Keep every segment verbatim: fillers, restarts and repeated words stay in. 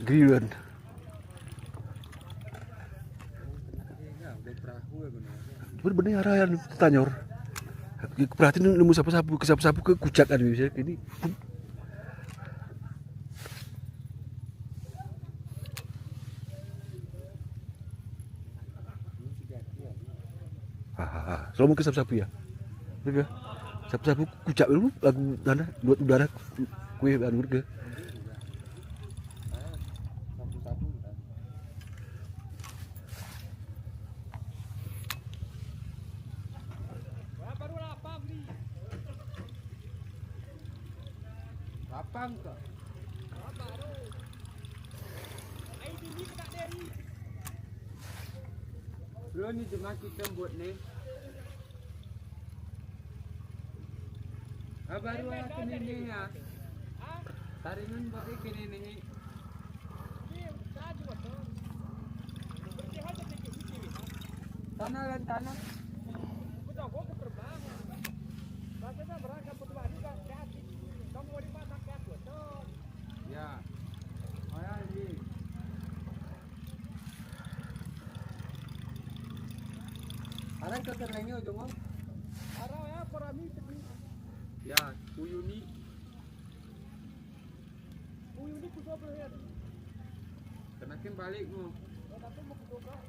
Rian. Bener-bener arah yang tanyor. Perhatian nemu sapu-sapu, ke sapu-sapu ke kucak kan, misalnya ini. Ha, ha, ha. Selalu mungkin sapu-sapu ya. Betul ya? Sapu-sapu kucak dulu lagu sana, buat udara, kue anu ke. Lapang ke? Belum ni cuma kita buat ni. Ah, baru lah kena ni ya. Taringan buat ni kena ni. Tanah dan tanah. Ya. Oh ya, ini. Arang ke kerengnya, Jong? Arang ya, parami tepi. Ya, kuyuni. Kuyuni ku dua belas ya. Kenakin balik mu. Oh, tapi mau ke dua belas.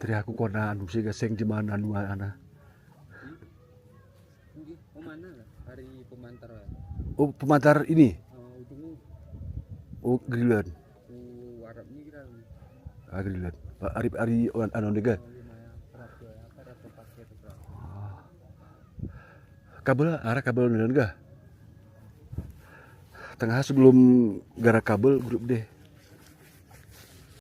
Tadi aku kona anu si gaseng di mana anu ana. Nggih, oh, mana lah? Hari pemantar lah. Oh, pemantar ini? Oh, ujung ni. Oh, Greenland. Oh, Arab ni kita. Ah, Greenland. Hari, hari anu dega. Oh, lima ya. Berapa ya? Apa ada pakai tu, Bro? Kabel, arah kabel ni dega. Tengah sebelum gara kabel grup deh.